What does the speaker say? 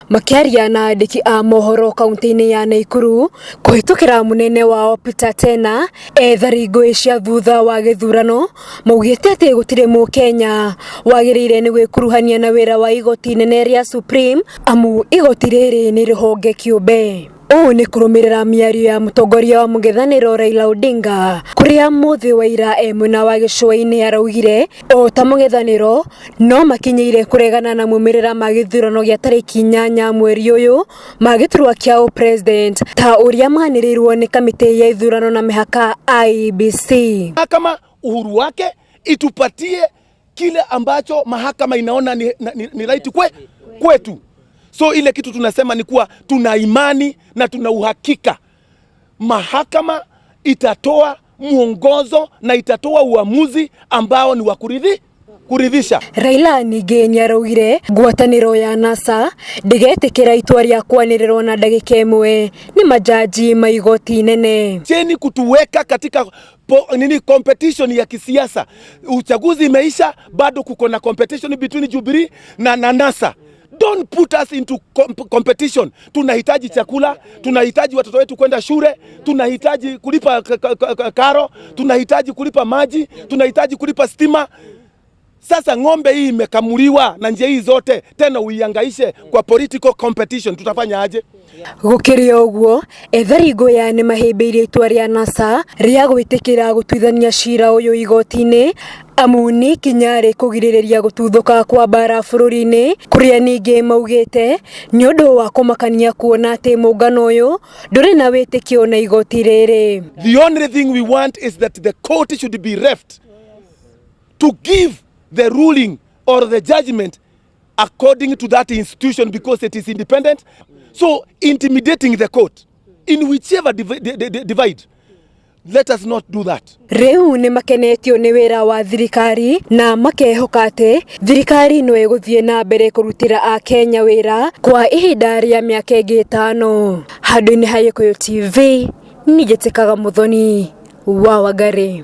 Makĩaria na andĩki a mohoro kaunti-inĩ ya Naikuru kũhĩtũkĩra mũnene wao Peter Tena, ethari ngũĩ cia thutha wa gĩthurano maugĩte atĩ gũtirĩ mũkenya wagĩrĩire nĩ gwĩkuruhania na wĩra wa igoti inene rĩa Supreme amu igoti rĩrĩ nĩ rĩhonge kĩũmbe. Ũũ nĩ kũrũmĩrĩra mĩario ya mũtongoria wa mũng'ethanĩro Raila Odinga kũrĩa mũthĩ wa ira e mwena wa gĩcũa-inĩ araugire o ta mũng'ethanĩro no makinyĩire kũregana na maumĩrĩra ma gĩthurano gĩa tarĩki 8 mweri ũyũ ma gĩturwa kĩa ũpresident ta ũrĩa manĩrĩirwo nĩ kamĩtĩ ya ithurano na mĩhaka IEBC. Mahakama uhuru wake itupatie kile ambacho mahakama inaona ni right kwetu. So ile kitu tunasema ni kuwa tuna imani na tuna uhakika mahakama itatoa mwongozo na itatoa uamuzi ambao ni wa kuridhisha. Raila ningĩ nĩaraugire ngwatanĩro ya NASA ndĩgetĩkĩra itua rĩa kwanĩrĩrwo na ndagĩka ĩmwe nĩ majaji ma igoti inene. Cheni kutuweka katika nini competition ya kisiasa. Uchaguzi imeisha, bado kuko na competition between Jubilee na NASA. Don't put us into competition. Tunahitaji chakula, tunahitaji watoto wetu kwenda shule, tunahitaji kulipa karo, tunahitaji kulipa maji, tunahitaji kulipa stima. Sasa ng'ombe hii imekamuliwa na njia hii zote, tena uiangaishe kwa political competition, tutafanya aje? Gũkĩrĩ ũguo, ethari ngũya nĩ mahĩmbĩirie itua rĩa NASA rĩa gwĩtĩkĩra gũtuithania cira ũyũ igoti-inĩ amu nĩ ikinya rĩkũgirĩrĩria gũtuthũka kwa mbara bũrũri-inĩ kũrĩa ningĩ maugĩte nĩ ũndũ wa kũmakania kuona atĩ mũngano ũyũ ndũrĩ na wĩtĩkio na igoti rĩrĩ. The only thing we want is that the court should be left to give the ruling or the judgment according to that institution because it is independent. So intimidating the court in whichever divide, let us not do that. Rĩu nĩ makenetio nĩ wĩra wa thirikari na makehoka atĩ thirikari no ĩgũthiĩ na mbere kũrutĩra akenya wĩra kwa ihinda rĩa mĩaka ĩngĩ 5. Handũ-inĩ ha Gĩkũyũ TV, niĩ njĩtĩkaga Mũthoni wa Wangari.